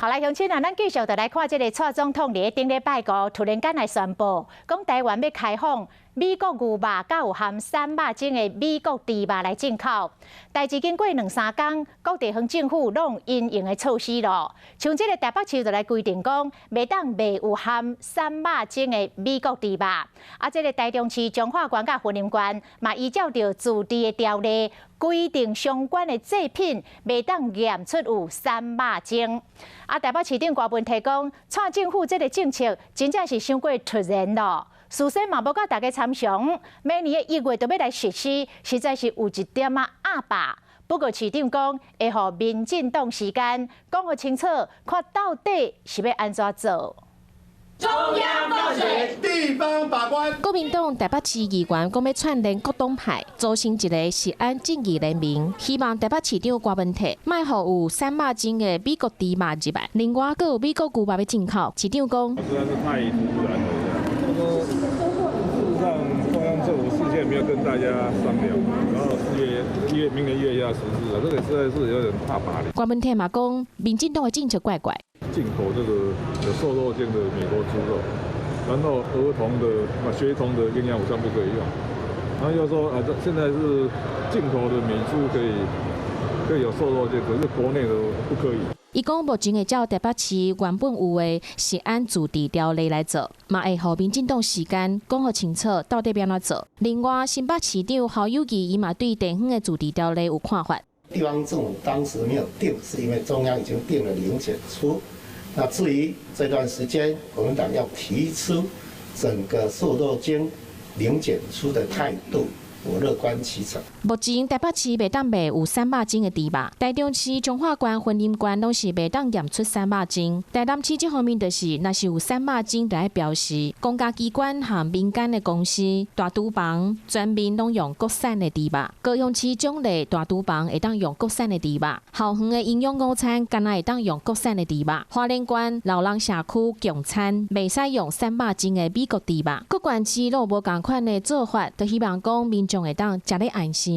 好來，鄉親啊，咱繼續就來看這个蔡總統佇頂禮拜五突然間來宣布，講臺灣欲開放美國牛肉佮有含瘦肉精的美國豬肉來進口。代誌經過兩三工，各地方政府攏有因應的措施囉。像這个臺北市就來規定講，袂當賣有含瘦肉精的美國豬肉。啊，這个臺中市彰化縣佮雲林縣嘛，依照著自治的條例，規定相關的製品袂當驗出有瘦肉精。啊，臺北市長柯文哲講，蔡政府這个政策真正是傷過突然囉。事先嘛無佮大家參詳，明年的1月就欲來實施，實在是有一點仔鴨霸。不過市長講，會予民進黨時間講予清楚，看到底是欲按怎做。中央放水，地方把關。國民黨臺北市議員講欲串聯各黨派，組成一个食安正義聯盟，希望臺北市長柯文哲莫予有瘦肉精的美國豬肉入來。另外，閣有美國牛肉欲進口，市長講，實在是太突然了。他說，事實上中央政府事先沒有跟大家商量，然後4月1月明年1月1號實施了，這個實在是有點怕把柯文哲嘛講，民進黨的政策怪怪。進口這個有瘦肉精的美國豬肉，然後兒童的啊學童的營養午餐不可以用，然後又說啊，這現在是進口的美豬可以有瘦肉精，可是國內的不可以。伊講目前會照臺北市原本有的食安自治條例來做，嘛會予民進黨時間講予清楚到底欲按怎做。另外，新北市長侯友宜伊嘛對地方的自治條例有看法。地方政府當時沒有定，是因為中央已經定了零檢出。那至於這段時間，國民黨要提出整個瘦肉精零檢出的態度，我樂觀其成。目前臺北市袂當賣有瘦肉精的豬肉，臺中市彰化縣、雲林縣攏是袂當驗出瘦肉精。臺南市這方面就是，若是有瘦肉精，就愛標示。公家機關和民間的公司大廚房全面攏用國產的豬肉。高雄市獎勵大廚房會當用國產的豬肉，校園的營養午餐干焦會當用國產的豬肉。花蓮縣老人社區共餐袂使用瘦肉精的美國豬肉。各縣市攏有無仝款的做法，就希望講民眾會當食得安心。